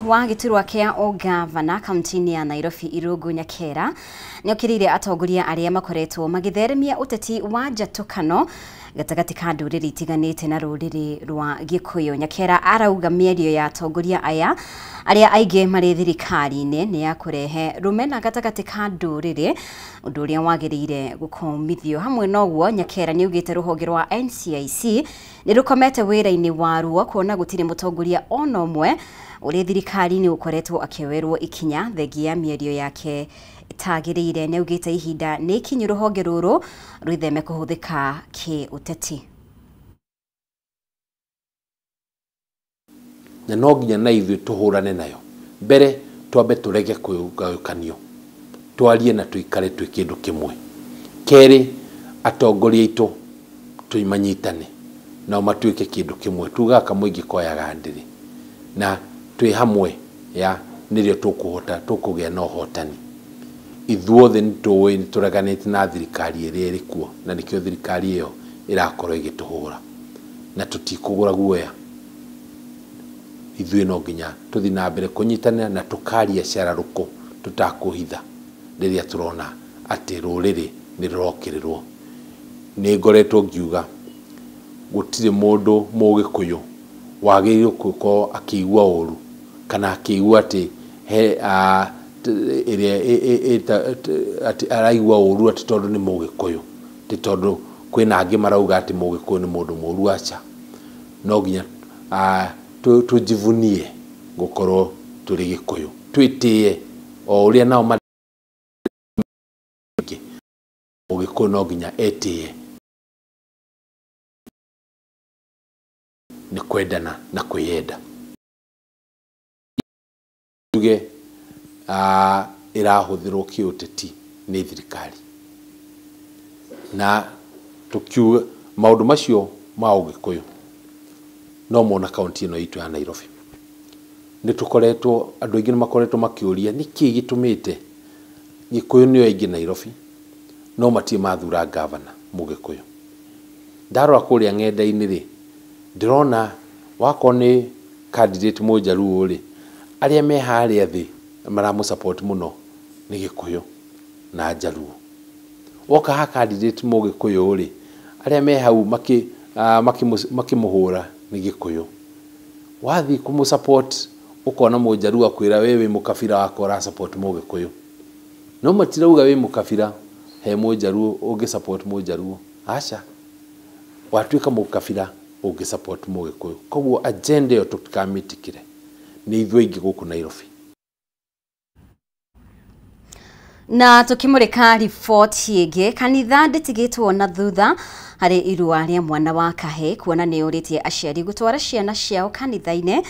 Wa gĩturwa kĩa ũgavana kaunti-inĩ ya Nairobi Irungu Nyakera nĩokĩrĩire atongoria arĩa makoretwo magĩtheremia ũteti wa njatũkano gatagatĩ ka ndũrĩrĩ itiganĩte na rũrĩrĩ rwa Gĩkũyũ. Nyakera arauga mĩario ya atongoria aya arĩa aingĩ marĩ thirikari-inĩ nĩ ya kũrehe rũmena gatagatĩ ka ndũrĩrĩ, ũndũ ũrĩa wagĩrĩire gũkomithio. Hamwe na ũguo, Nyakera nĩaugĩte rũhonge rwa NCIC nĩ rũkomete wĩra-inĩ waruo kuona gũtirĩ mũtongoria ona ũmwe ũrĩ thirikari-inĩ ũkoretwo akĩoerwo ikinya thengia ya mĩario yake ĩtagĩrĩire. Nĩaugĩte ihinda nĩ ikinyu rũhonge rũrũ rwĩtheme kũhũthĩka kĩũteti. Na no nginya na ithuĩ tũhũrane nayo. Mbere twambe tũrege kũgayũkanio, twarie na tũikare twĩ kĩndũ kĩmwe. Kerĩ, atongoria aitũ tũmanyitane nao matuĩke kĩndũ kĩmwe, tugaga kamũingĩ koyaga ndĩrĩ, na twĩ hamwe ya nĩrĩo tũkũhota tũkũgĩa na ũhotani. Ithuothe nĩ tũĩ nĩ tũreganĩte na thirikari ĩrĩa ĩrĩ kuo, na nĩkĩo thirikari ĩyo ĩrakorwo ĩgĩtũhũra, na tũtikũgũra guoya. Ithuĩ no nginya tũthiĩ na mbere kũnyitanĩra na tũkaria cararũkũ tũtakũhitha rĩrĩa tũrona atĩ rũrĩrĩ nĩ rũrokĩrĩrwo. Nĩ ngoretwo ngiuga gũtirĩ mũndũ mũgĩkũyũ wagĩrĩirwo gũkorwo akĩigua ũru kana akĩigua atĩ he ĩrĩa atĩ araigua ũru atĩ tondũ nĩ mũgĩkũyũ, ti tondũ kwĩna angĩ marauga atĩ mũgĩkũyũ nĩ mũndũ mũru. Aca, no nginya tũjivunie gũkorwo tũrĩ gĩkũyũ, twĩtĩe o ũrĩa nao marĩ. Mũgĩkũyũ no nginya etĩe nĩ kwendana na kwĩyenda. Tuge ĩrahũthĩrwo kĩũteti nĩ thirikari, na tũkiuga maũndũ macio ma ũgĩkũyũ no mona kaunti ĩno itũ ya Nairobi. Nĩ tũkoretwo andũ aingĩ nĩ makoretwo makĩũria nĩkĩĩ gĩtũmĩte Gĩkũyũ nĩo aingĩ Nairobi no matirĩ mathura gavana mũgĩkũyũ. Ndarora kũrĩa ng'enda-inĩ rĩ, ndĩrona wakorwo nĩ candidate mũnjaruo rĩ, arĩa me harĩa thĩ maramũ support mũno nĩ Gĩkũyũ na Njaruo. Woka ha candidate mũgĩkũyũ rĩ, arĩa me hau makĩmũhũra nĩ Gĩkũyũ. Wathiĩ kũmũ support ũkona mũnjaruo akwĩra we wĩ mũkabira wakwa ũra support mũgĩkũyũ. No matirauga wĩ mũkabira he mũnjaruo ũngĩ support mũnjaruo. Aca, watuĩka mũkabira ũngĩ support mũgĩkũyũ. Koguo agenda ĩyo tũtikamĩtĩkĩre, nĩ ithuĩ aingĩ gũkũ Nairobi. Na tukimurika riboti ĩngĩ, kanitha ndĩtigĩtwo na thutha harĩ irua rĩa mwana wa kahĩĩ, kuona nĩ ũrĩtie aciari gũtwara ciana ciao kanitha-inĩ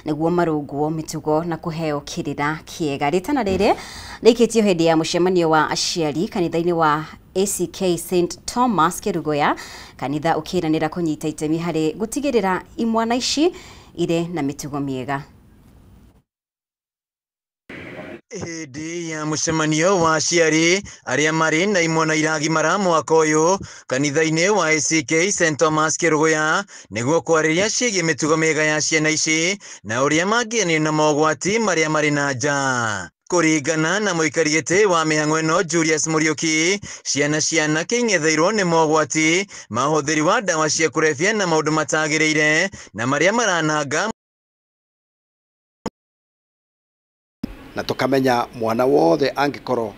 nĩguo marũngwo mĩtugo na kũheo kĩrĩra kĩega. Rĩtana rĩrĩ rĩikĩtio hĩndĩ ya mũcemanio wa aciari kanitha-inĩ wa ACK St Thomas Kerugoya, kanitha ũkĩranĩra kũnyita itemi harĩ gũtigĩrĩra imwana ici irĩ na mĩtugo mĩega. Hĩndĩ ya mũcemanio wa aciari arĩa marĩ na imwana iragimara mwaka ũyũ kanitha-inĩ wa ACK St Thomas Kerugoya nĩguo kwarĩria ciĩgiĩ mĩtugo mĩega ya ciana ici na ũrĩa mangĩanio na mogwati marĩa marĩ na nja. Kũringana na mũikari gĩtĩ wa mĩhang'o ĩno Julius Mũriũki, ciana cia anake ing'etheirwo nĩ mogwati ma ũhũthĩri wa ndawa cia kũrebia na maũndũ matagĩrĩire na marĩa marananga. Na tukamenya mwana wothe angĩkorwo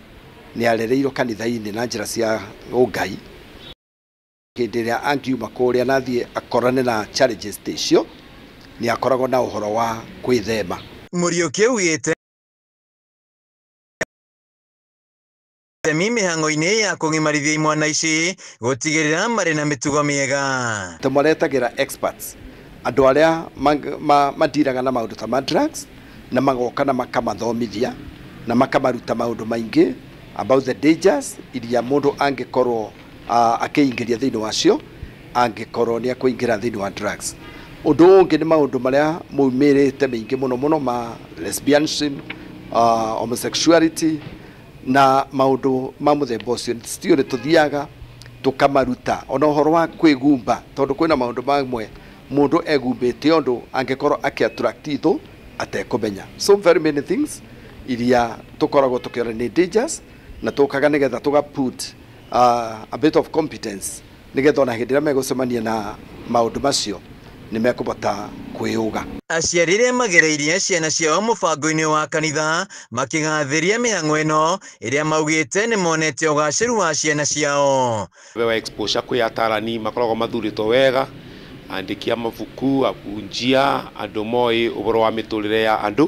nĩ arereirwo kanitha-inĩ na njĩra cia ũngai, hĩndĩ ĩrĩa angiuma kũrĩa na athiĩ akorane na challenges ta icio, nĩ akoragwo na ũhoro wa kwĩthema. Mũriũki augĩte itemi mĩhang'o-inĩ ya kũgimarithia imwana ici gũtigĩrĩra marĩ na mĩtugo mĩega. Tũmaretagĩra experts, andũ arĩa madiraga na maũndũ ta ma drugs, na magoka na makamathomithia na makamaruta maũndũ maingĩ about the dangers iria mũndũ angĩkorwo akĩingĩria thĩinĩ wacio angĩkorwo nĩ akũingĩra thĩinĩ wa drugs. Ũndũ ũngĩ nĩ maũndũ marĩa maumĩrĩte maingĩ mũno mũno ma lesbianism, homosexuality na maũndũ ma mũthemba ũcio. Still nĩ tũthiaga tũkamaruta ona ũhoro wa kwĩgumba, tondũ kwĩna maũndũ mamwe mũndũ egumbĩte ũndũ angĩkorwo akĩ attract thũ atekũmenya. So very many things iria tũkoragwo tũkĩona nĩ dangers na tũkaga nĩgetha tũga put a bit of competence nĩgetha ona hĩndĩ ĩrĩa megũcemania na maũndũ macio nĩ mekũbota kwĩyũga. Aciari arĩa magereirie ciana ciao mũbango-inĩ wa kanitha makĩgathĩria mĩhang'o ĩno ĩrĩa maugĩte nĩ monete ũgacĩru wa ciana ciao. Wa exposure kwĩ atarani makoragwo mathurĩtwo wega, andĩki a mabuku, abunjia, andũ moĩ ũhoro wa mĩtũrĩre ya andũ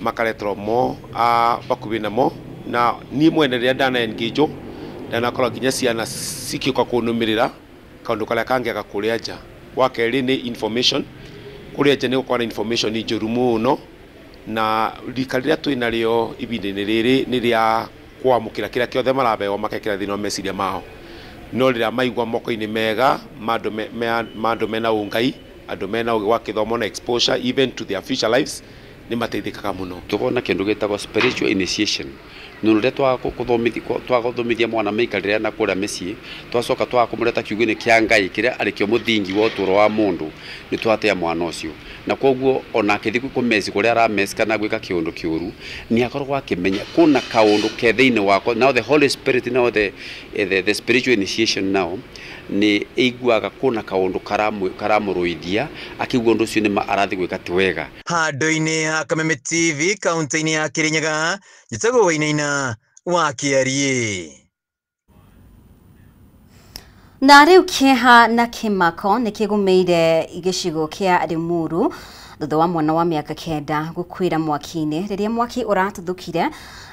makaretwo mo bakuhĩ namo. Na niĩ mwene rĩrĩa ndana engage ndanakorwo nginya ciana cikĩũka kũnũmĩrĩra kaũndũ karĩa kangĩaga kũrĩa nja. Wa kerĩ nĩ information, kũrĩa nja nĩ gũkorwo na information njũru mũno, na rika rĩrĩa twĩ narĩo ihinda-inĩ rĩrĩ nĩ rĩa kwamũkĩra kĩrĩa kĩothe marabeo makekĩra thĩinĩ wa meciria mao. No rĩrĩa maigua moko-inĩ mega ma andũ mena ũngai, andũ mena ũgĩ wa gĩthomo na exposure even to their future lives, nĩ mateithĩkaga mũno. Tũkona kĩndũ gĩtagwo spiritual initiation, nĩ rĩrĩa twagũthomithia mwana mĩikarĩre na kũrĩa mĩciĩ, twacoka twakũmũreta kiugo-inĩ kĩa Ngai kĩrĩa arĩ kĩo mũthingi wa ũtũũro wa mũndũ, nĩ twatea mwana ũcio. Na koguo ona akĩthiĩ kũmeci kũrĩa arameci kana gwĩka kĩũndũ kĩũru, nĩ akoragwo akĩmenya kũna kaũndũ ke thĩinĩ wako. Now the Holy Spirit, now the spiritual initiation now nĩ ĩiguaga kũna kaũndũ karamũrũithia, akĩigua ũndũ ũcio nĩma arathiĩ gwĩka ti wega. Handũ-inĩ ha Kameme TV kaunti-inĩ ya Kirinyaga, njĩtagwo Wainaina wa Kĩariĩ. Na rĩu kĩeha na kĩmako nĩ kĩgũmĩire gĩcigo kĩa Limuru thutha wa mwana wa mĩaka 9 gũkuĩra mwaki-inĩ rĩrĩa mwaki ũratuthũkire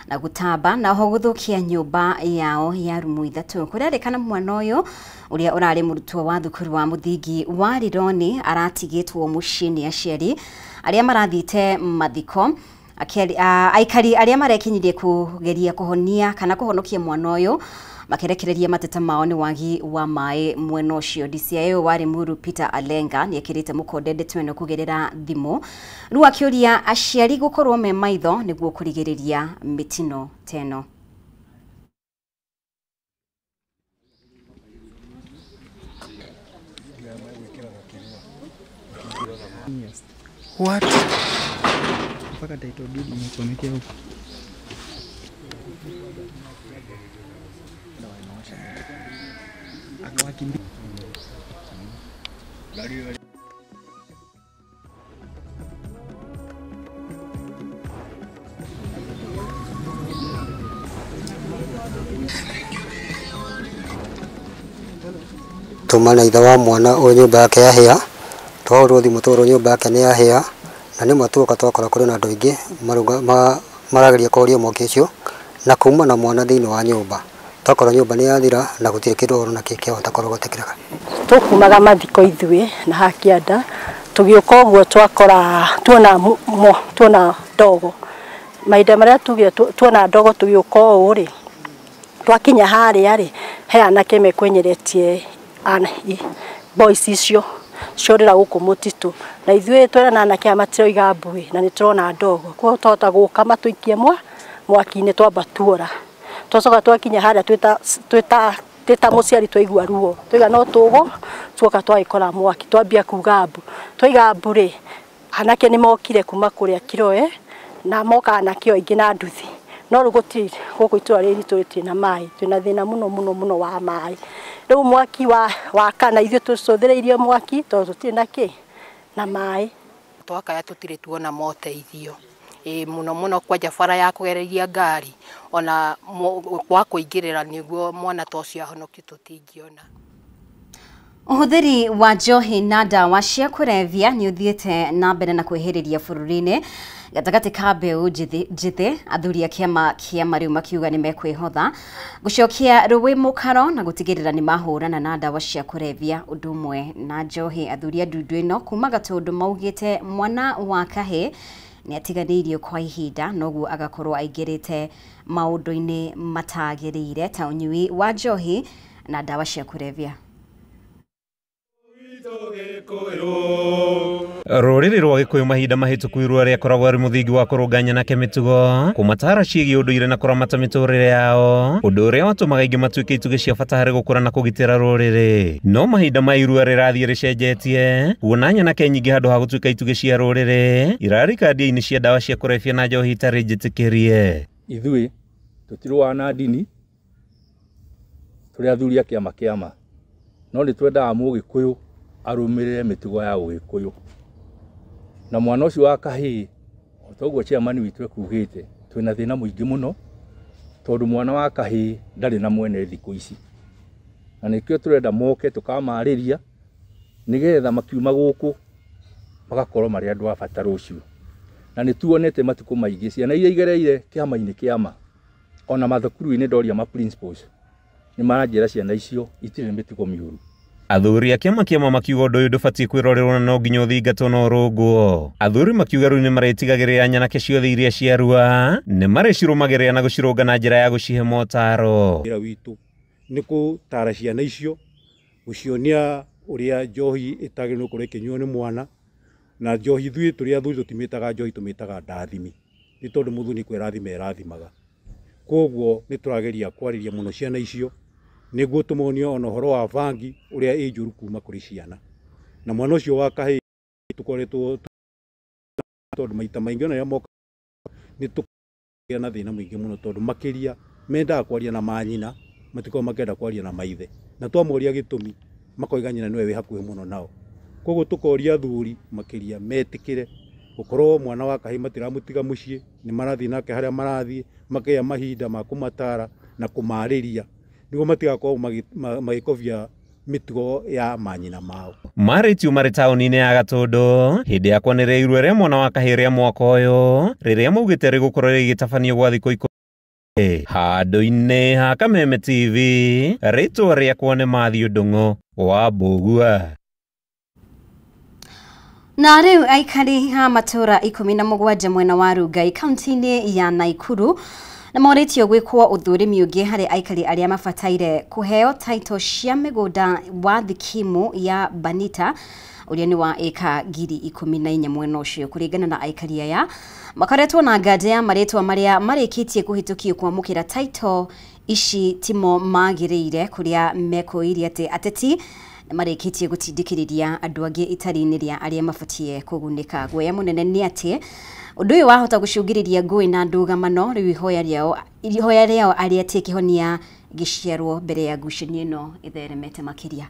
na gũtamba na ho gũthũkia nyũmba yao ya rumu 3. Kũrerĩkana mwana ũyũ ũrĩa ũrarĩ mũrutwo wa thukuru wa mũthingi wa Rironi aratigĩtwo mũciĩ nĩ aciari arĩa marathiĩte mathiko. Aikari arĩa marekinyirie kũgeria kũhonia kana kũhonokia mwana ũyũ makerekereria mateta mao nĩ wagi wa maĩ mwena ũcio. DCIO wa Limuru Peter Alenga nĩ ekĩrĩte mũkonde ndeto ĩno kũgerera thimũ, rĩu akĩũria aciari gũkorwo me maitho nĩguo kũrigĩrĩria mĩtino ta ĩno. What? Mpaka title deed imechomekea huko. Tuma na ithe wa mwana ũyũ nyũmba yake yahĩa, twahũrwo thimũ twerwo nyũmba yake nĩ yahĩa, na nĩma tuoka twakora kũrĩ na andũ aingĩ marageria kũhoria mwaki ũcio na kuma na mwana thĩinĩ wa nyũmba. Twakora nyũmba nĩ yathira na gũtirĩ kĩndũ ona kĩ kĩahota kũrogoteka. Tũkumaga mathiko ithuĩ na hakĩanda tũgĩũka ũguo twakora tuona ndogo. Mahinda marĩa tugire tuona ndogo tũgĩũka ũũ rĩ, twakinya harĩa rĩ, he anake mekwenyeretie boys icio ciorĩra gũkũ mũtitũ, na ithuĩ twerana anake aya matiroiga mbuĩ na nĩ tũrona ndogo, koguo twahota gũka matũikie mwaki-inĩ twamba tuora. Twacoka twakinya harĩa twĩta mũciari twaigua ruo, twaiga no tũgũ tuoka twagĩkora mwaki, twambia kuga mbu. Twaiga mbu rĩ, anake nĩ mokire kuma kũrĩa Kiroe na moka anake o aingĩ na nduthi, no rĩu gũtirĩ gũkũ itũra rĩrĩ ritũ rĩtirĩ na maĩ, twĩna thĩna mũno mũno mũno wa maĩ. Rĩu mwaki wakana ithuĩ tũcũthĩrĩirie mwaki tondũ tũtirĩ na kĩ na maĩ. Twakaya tũtirĩ tuona moteithio mũno mũno kwanja bara ya kũgereria ngari ona kwa kũingĩrĩra nĩguo mwana ta ũcio ahonokio tũtingĩona. Ũhũthĩri wa njohi na ndawa cia kũrebia nĩ ũthiĩte na mbere na kwĩhĩrĩria bũrũri-inĩ gatagatĩ ka mbeũ njĩthĩ. Athuri a kĩama kĩa Mariu makiuga nĩ mekwĩhotha gũcokia rũĩ mũkaro na gũtigĩrĩra nĩ mahũrana na ndawa cia kũrebia ũndũ ũmwe na njohi. Athuri a ndundu ĩno kuma Gatũndũ maugĩte mwana wa kahĩ nĩ atiganĩirio kwa ihinda noguo agakorwo aingĩrĩte maũndũ-inĩ matagĩrĩire ta ũnyui wa njohi na ndawa cia kũrebia. Rũrĩrĩ rwa Gĩkũyũ mahinda mahĩtũku irua rĩakoragwo arĩ mũthingi wa kũrũnga nyanake mĩtugo, kũmataara ciĩgiĩ ũndũire na kũramata mĩtũrĩre yao, ũndũ ũrĩa watũmaga aingĩ matuĩke itugĩ cia bata harĩ gũkũra na kũgitĩra rũrĩrĩ. No mahinda ma irua rĩrathiĩ rĩcenjetie, kuona nyanake nyingĩ handũ ha gũtuĩka itugĩ cia rũrĩrĩ irarika ndia-inĩ cia ndawa cia kũrebia na njohi itarĩ njĩtĩkĩrie. Ithuĩ tũtirũaga na ndini, tũrĩ athuri a kĩama kĩama, no nĩ twendaga Mũgĩkũyũ arũmĩrĩre mĩtugo ya Ũgĩkũyũ. Na mwana ũcio wa kahĩĩ, o ta ũguo chairman witũ ekugĩte, twĩna thĩna mũingĩ mũno tondũ mwana wa kahĩĩ ndarĩ na mwene thikũ ici. Na nĩkĩo tũrenda moke tũkamarĩria nĩgetha makiuma gũkũ magakorwo marĩ andũ a bata rũciũ. Na nĩ tuonete matukũ maingĩ ciana iria igereire kĩama-inĩ kĩama ona mathukuru-inĩ ndoria ma principals nĩ maranjĩra ciana icio itirĩ mĩtugo mĩũru. Athuri a kĩama kĩama makiuga ũndũ ũyũ ndũbatiĩ kwĩrorerwo na no nginya ũthingatwo na ũrũngwo. Athuri makiuga rĩu nĩmarĩtigagĩrĩra nyanake ciothe iria ciarua nĩmarĩcirũmagĩrĩra na gũcirũnga na njĩra ya gũcihe motaro. Wĩra witũ nĩ gũtara ciana icio, gũcionia ũrĩa njohi ĩtagĩrĩirwo gũkorwo ĩkĩnyuo nĩ mwana, na njohi ithuĩ tũrĩ athuri tũtimĩtaga njohi, tũmĩtaga ndathimi, nĩ tondũ mũthuri nĩ kwĩrathima erathimaga. Koguo nĩ tũrageria kwarĩria mũno ciana icio nĩguo tũmonie ona ũhoro wa bangi ũrĩa ĩ njũru kuma kũrĩ ciana. Na mwana ũcio wa kahĩĩ tũkoretwo tondũ maita maingĩ ona rĩrĩa moka nĩ tũkagĩa na thĩna mũingĩ mũno tondũ makĩria mendaga kwaria na manyina, matikoragwo makĩenda kwaria na maithe, na twamoria gĩtũmi makoiga nyina nĩwe wĩ hakuhĩ mũno nao. Koguo tũkoria athuri makĩria metĩkĩre gũkorwo mwana wa kahĩĩ matiramũtiga mũciĩ, nĩ marathiĩ nake harĩa marathiĩ, makagĩa mahinda ma kũmatara na kũmarĩria nĩguo matigakorwo magĩkobia mĩtugo ya manyina mao. Marĩtio marĩ taũni-inĩ ya Gatũndũ hĩndĩ ya kwanĩrĩra irua rĩa mwana wa kahĩĩ rĩa mwaka ũyũ rĩrĩa maugĩte rĩgũkorwo rĩgĩtabanio gwa thikũ 10 handũ-inĩ ha Kameme TV. Rĩtwa rĩakwa nĩ Mathiũ Ndung'u wa Mbũgua. Na rĩu aikari a matũra 17 mwena wa Rungai kaunti-inĩ ya Naikuru na morĩtio gwĩkwo ũthũrimi ũngĩ harĩ aikari arĩa mabataire kũheo title cia mĩgũnda wa thikimu ya Banita ũrĩa nĩ wa ĩka 14,000 mwena ũcio. Kũringana na aikari aya makoretwo na nganja ya marĩtwa marĩa marĩkĩtie kũhĩtũkio kwamũkĩra title ici timo magĩrĩire, kũrĩa mekũirie atĩ ateti marĩkĩtie gũtindĩkĩrĩria andũ angĩ itari-inĩ rĩa arĩa mabatie kũgunĩka. Guoya mũnene nĩ atĩ ũndũ ũyũ wahota gũcũngĩrĩria ngũĩ na ndũgamano. Rĩu ihoya rĩao arĩa atĩ kĩhonia gĩciarwo mbere ya ngucanio ĩno ĩtheremete makĩria.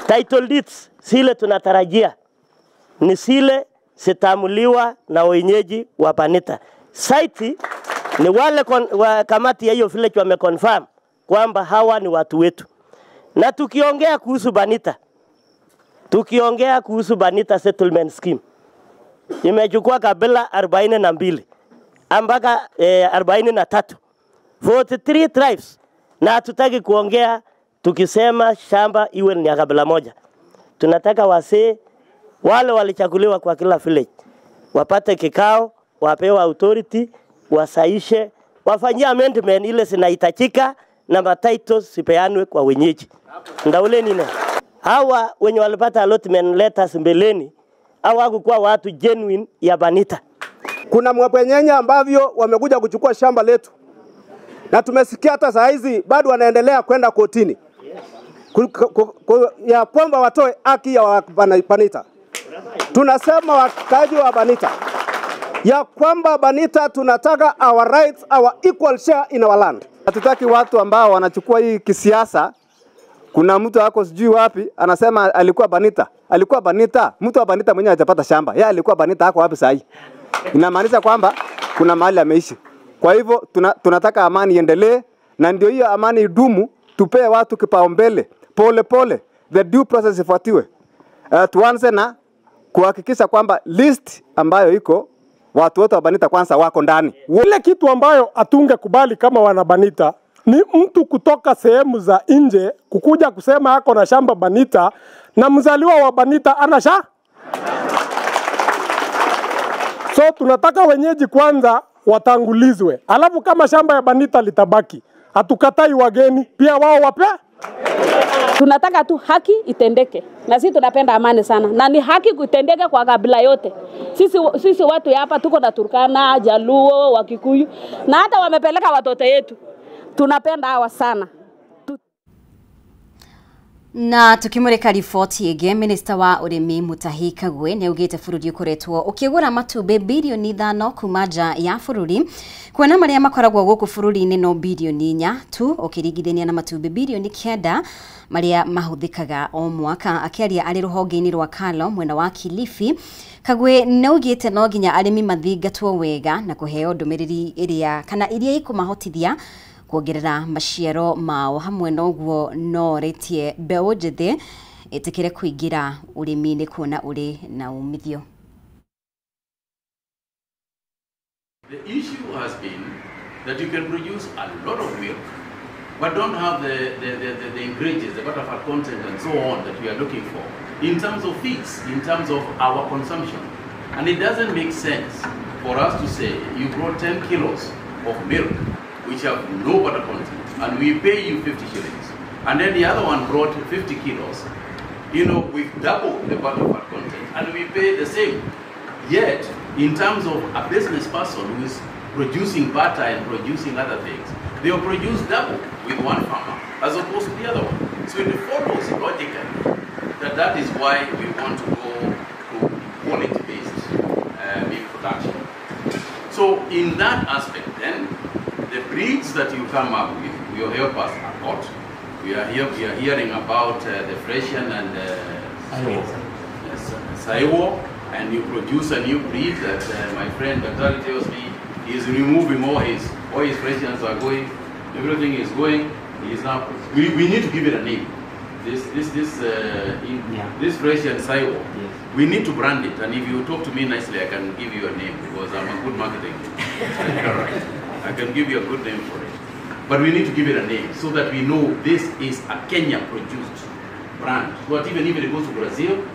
Title deeds zile tunatarajia ni zile zitamuliwa na wenyeji wa Banita. Site ni wale kamati ya hiyo village wameconfirm kwamba hawa ni watu wetu. Na tukiongea kuhusu Banita, tukiongea kuhusu Banita Settlement Scheme, imechukua kabila 42 mpaka 43, 43 tribes. Na hatutaki kuongea tukisema shamba iwe ni ya kabila moja. Tunataka wasee wale walichaguliwa kwa kila village wapate kikao, wapewe authority, wasaishe, wafanyie amendment ile zinahitajika na matitles zipeanwe kwa wenyeji. Ndaule nini? Hawa wenye walipata allotment letters mbeleni hawakuwa watu genuine ya Banita. Kuna mwapwenyenye ambavyo wamekuja kuchukua shamba letu, na tumesikia hata saa hizi bado wanaendelea kwenda kotini ya kwamba watoe haki ya Banita. Tunasema wakaaji wa Banita ya kwamba Banita tunataka our rights, our equal share in our land. Hatutaki watu ambao wanachukua hii kisiasa. Kuna mtu hako sijui wapi anasema alikuwa Banita. Alikuwa Banita, mtu wa Banita mwenyewe hajapata shamba. Yeye alikuwa Banita, hako wapi sasa hii? Inamaanisha kwamba kuna mahali ameishi. Kwa hivyo tunataka amani iendelee, na ndio hiyo amani idumu, tupee watu kipaumbele pole pole. the due process ifuatiwe. Tuanze na kuhakikisha kwamba list ambayo iko watu wote wa Banita kwanza wako ndani. Ile kitu ambayo hatungekubali kama wana Banita ni mtu kutoka sehemu za nje kukuja kusema ako na shamba Banita na mzaliwa wa Banita ana sha. So tunataka wenyeji kwanza watangulizwe. Alafu kama shamba ya Banita litabaki, hatukatai wageni, pia wao wape. Tunataka tu haki itendeke. Na sisi tunapenda amani sana. Na ni haki kutendeke kwa kabila yote. Sisi watu hapa tuko na Turkana, Jaluo, Wakikuyu, na hata wamepeleka watoto yetu. Tunapenda hawa sana. Na tukimurika riboti ĩngĩ, Minista wa ũrĩmi Mutahi Kagwe nĩ augĩte bũrũri ũkoretwo ũkĩgũra matumbĩ birioni 5 kuma nja ya bũrũri, kuona marĩa makoragwo gũkũ bũrũri-inĩ no birioni 4 tu ũkĩringithania na matumbĩ birioni 9 marĩa mahũthĩkaga o mwaka. Akĩaria arĩ rũhonge-inĩ rwa Kalo mwena wa Kilifi, Kagwe nĩ augĩte no nginya arĩmi mathingatwo wega na kũheo ndũmĩrĩri ĩrĩa kana iria ikũmahotithia kuongerera maciaro mao. Hamwe noguo no retie mbeũ njĩthĩ ĩtĩkĩre kũingĩra ũrĩmi-inĩ kuona ũrĩ na umithio. The issue has been that you can produce a lot of milk but don't have the ingredients, the butterfat content and so on that we are looking for in terms of feeds, in terms of our consumption. And it doesn't make sense for us to say you brought 10 kilos of milk which have no butter content, and we pay you 50 shillings. And then the other one brought 50 kilos, you know, with double the butterfat content, and we pay the same. Yet, in terms of a business person who is producing butter and producing other things, they will produce double with one farmer as opposed to the other one. So it follows logically that that is why we want to go to quality-based milk production. So in that aspect then, the breeds that you come up with will help us a lot. We are hearing about the Fresian and Saiwo, and you produce a new breed that my friend Daktari tells me is removing all his Fresians are going, everything is going. He is now. We need to give it a name. This Fresian Saiwo. Yes. We need to brand it, and if you talk to me nicely, I can give you a name because I'm a good marketing character. I can give you a good name for it. But we need to give it a name so that we know this is a Kenya-produced brand. So that even if it goes to Brazil,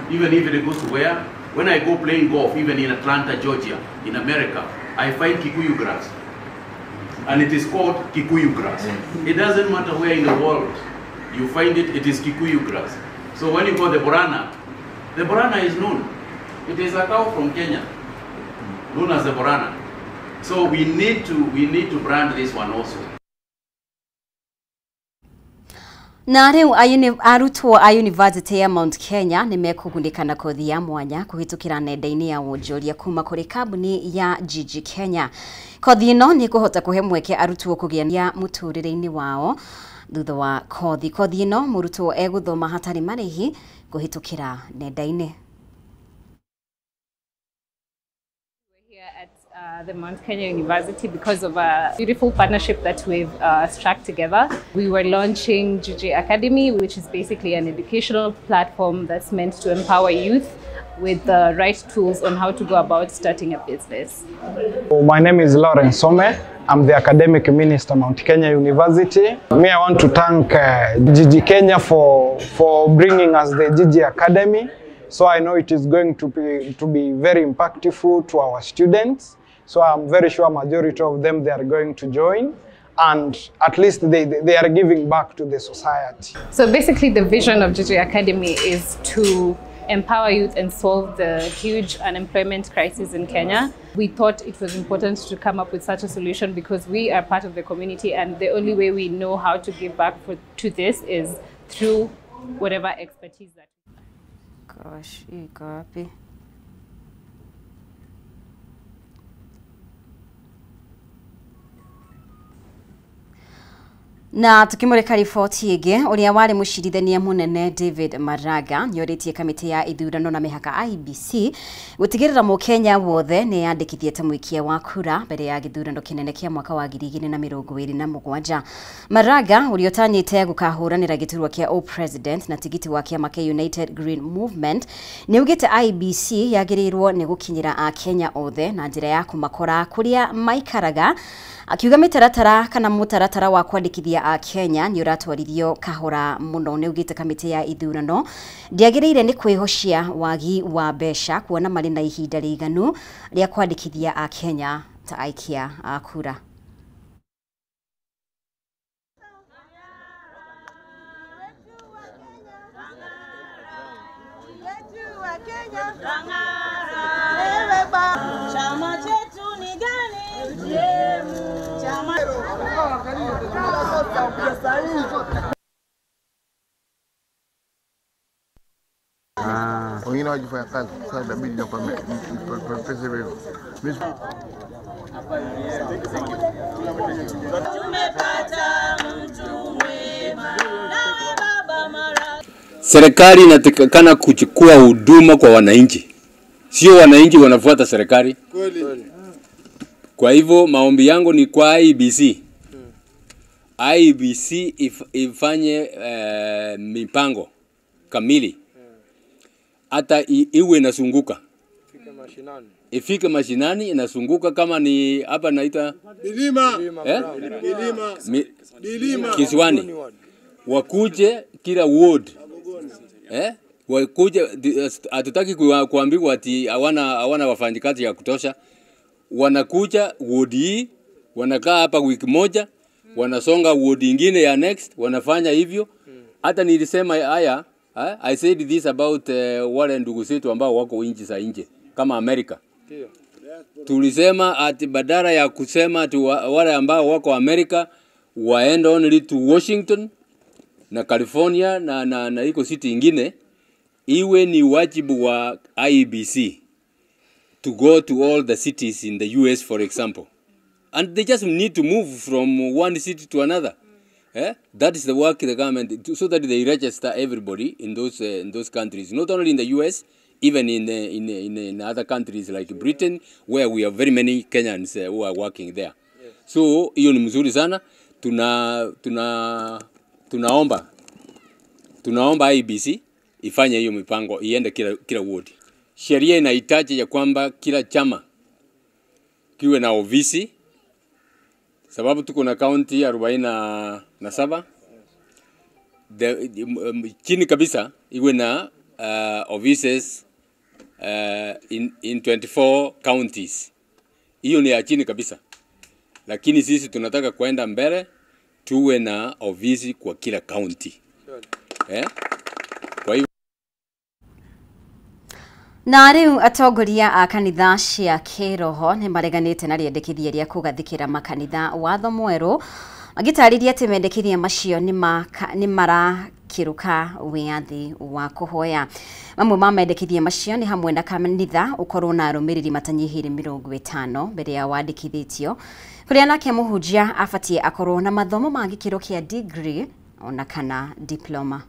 even if it goes to where, when I go playing golf, even in Atlanta, Georgia, in America, I find Kikuyu grass. And it is called Kikuyu grass. It doesn't matter where in the world you find it, it is Kikuyu grass. So when you call the Borana is known. It is a cow from Kenya, known as the Borana. So we need to brand this one also. Na rĩu arutwo a University ya Mount Kenya nĩ mekũgunĩka na kothi ya mwanya kũhĩtũkĩra nenda-inĩ ya wonjoria kuma kũrĩ kambuni ya Jiji Kenya. Kothi ĩno nĩ ĩkũhota kũhe mweke arutwo kũgĩa ya mũtũrĩre-inĩ wao thutha wa kothi. Kothi ĩno mũrutwo egũthoma hatarĩ marĩhi kũhĩtũkĩra nenda-inĩ. The Mount Kenya University because of a beautiful partnership that we've struck together. We were launching Jiji Academy, which is basically an educational platform that's meant to empower youth with the right tools on how to go about starting a business. My name is Lawrence Some. I'm the academic minister, Mount Kenya University. Me, I want to thank Jiji Kenya for bringing us the Jiji Academy. So I know it is going to be very impactful to our students. So I'm very sure majority of them, they are going to join, and at least they are giving back to the society. So basically the vision of Jiji Academy is to empower youth and solve the huge unemployment crisis in Kenya. We thought it was important to come up with such a solution because we are part of the community, and the only way we know how to give back to this is through whatever expertise that. Gosh, iko wapi? Na tukimurika riboti ĩngĩ, ũrĩa warĩ mũcirithania mũnene David Maraga nĩorĩtie kamĩtĩ ya ithurano na mĩhaka IEBC gũtigĩrĩra mũkenya wothe nĩeyandĩkithie ta mũikia wa kura mbere ya gĩthurano kĩnene kĩa mwaka wa 2027. Maraga ũrĩa ũtanyĩte gũkahũranĩra gĩturwa kĩa o-president na tigiti wa kĩama kĩa United Green Movement nĩaugĩte IEBC yagĩrĩirwo nĩ gũkinyĩra akenya othe na njĩra ya kũmakora kũrĩa maikaraga, akiuga mĩtaratara kana mũtaratara wa kwandĩkithia a Kenya nĩ ũratwarithio kahora mũno. Nĩaugĩte kamĩtĩ ya ithurano ndĩagĩrĩire nĩ kwĩhocia wagi wa mbeca kuona marĩ na ihinda rĩiganu rĩa kwandĩkithia a Kenya ta aikia a kura. Chama chetu ni gani? Chama. Wengine hawajifanya kazi, sasa inabidi pesa hivyo. Tumepata mtu mwema. Nawe baba mara. Serikali inatakikana kuchukua huduma kwa wananchi, sio wananchi wanafuata serikali. Kweli. Kwa hivyo maombi yangu ni kwa IEBC. IEBC ifanye mipango kamili, hata iwe inasunguka, ifike mashinani, inasunguka kama ni hapa naita Dilima. Dilima. Dilima. Kisiwani, wakuje kila ward. Wakuje, hatutaki kuambiwa ati hawana wafanyikazi ya kutosha. Wanakuja ward hii, wanakaa hapa wiki moja, wanasonga ward ingine ya next, wanafanya hivyo. Hata nilisema haya, I said this about wale ndugu zetu ambao wako nchi za nje kama Amerika. Tulisema ati badala ya kusema ati wale ambao wako Amerika waende only to Washington na California na iko city ingine, iwe ni wajibu wa IEBC to go to all the cities in the US, for example. And they just need to move from one city to another. That is the work the government, so that they register everybody in those countries, not only in the US, even in other countries like Britain, where we have very many Kenyans who are working there. Yes. So hiyo ni mzuri sana. Tunaomba IEBC ifanye hiyo mipango, iende kila ward. Sheria inahitaji ya kwamba kila chama kiwe na ofisi, sababu tuko na county 47. Chini kabisa iwe na offices in 24 counties. Hiyo ni ya chini kabisa. Lakini sisi tunataka kwenda mbele, tuwe na ofisi kwa kila county. Kwa hivyo na rĩu atongoria a kanitha cia kĩroho nĩ mareganĩte na rĩendekithia rĩa kũgathĩkĩra makanitha watho mwerũ, magĩtarĩria atĩ mendekithia macio nĩ marakĩrũka wĩyathi wa kũhoya. Mamwe ma mendekithia macio nĩ hamwe na kanitha ũkorwo na arũmĩrĩri matanyihĩire 50 mbere ya wandĩkithĩtio, kũrĩa nake mũhunjia abatiĩ akorwo na mathomo ma gĩkĩro kĩa degree ona kana diploma.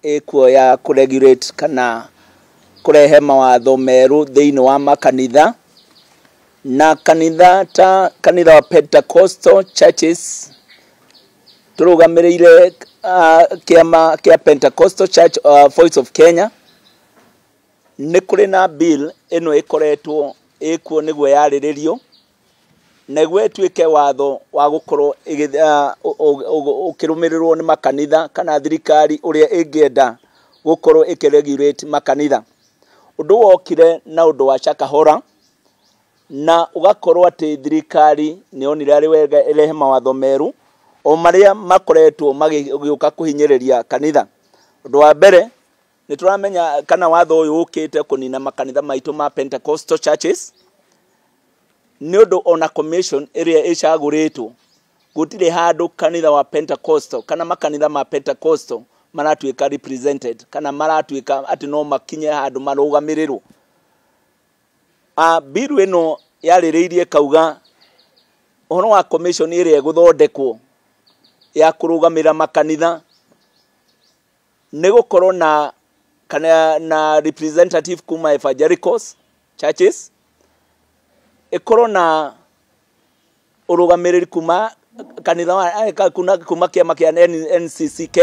Ĩkuo ya kũregulate kana kũrehe mawatho merũ thĩinĩ wa makanitha, na kanitha ta kanitha wa Pentecostal churches tũrũgamĩrĩire kĩama kĩa Pentecostal Church Voice of Kenya. Nĩ kũrĩ na bill ĩno ĩkoretwo ĩkuo nĩguo yarĩrĩrio nĩguo ĩtuĩke watho wa gũkorwo ũkĩrũmĩrĩrwo nĩ makanitha kana thirikari ũrĩa ĩngĩenda gũkorwo ĩkĩregulate makanitha. Ũndũ wokire na ũndũ wa Shakahola, na ũgakorwo atĩ thirikari nĩyonire arĩ wega ĩrehe mawatho merũ o marĩa makoretwo magĩũka kũhinyĩrĩria kanitha. Ũndũ wa mbere nĩ tũramenya kana watho ũyũ ũkĩte kũnina makanitha maitũ ma Pentecostal churches, nĩ ũndũ ona commission ĩrĩa ĩcagũrĩtwo gũtirĩ handũ kanitha wa Pentecostal kana makanitha ma Pentecostal maratuĩka represented kana maratuĩka atĩ no makinye handũ marũgamĩrĩrwo. Bill ĩno yarĩrĩirie kauga Ũhoro wa commission ĩrĩa ĩgũthondekwo ya kũrũgamĩrĩra makanitha nĩ gũkorwo na kana na representative kuma evangelicals churches, ĩkorwo na ũrũgamĩrĩri kuma kanitha wa kuma kĩama kĩa NCCK,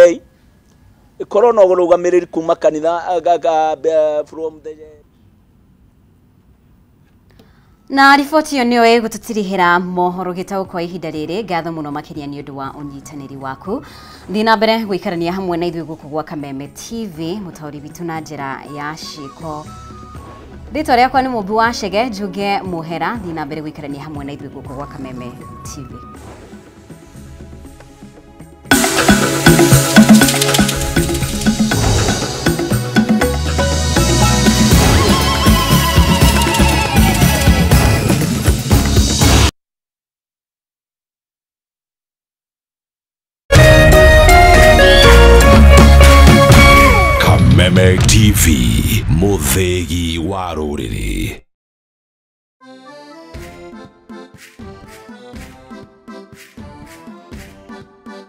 ĩkorwo na ũrũgamĩrĩri kuma kanitha from the. Na riboti ĩyo nĩyo ĩgũtũtirihĩra mohoro gĩtaũ kwa ihinda rĩrĩ. Ngatho mũno makĩria nĩ ũndũ wa ũnyitanĩri waku. Thiĩ na mbere gũikarania hamwe na ithuĩ gũkũ gwa Kameme TV, mũtaũri witũ na njĩra ya ciĩko. Rĩtwa rĩakwa nĩ Mũmbi wa Chege Njuge Mũhera. Thiĩ na mbere gũikarania hamwe na ithuĩ gũkũ gwa Kameme TV. Kameme TV, mũthĩgi wa rũrĩrĩ.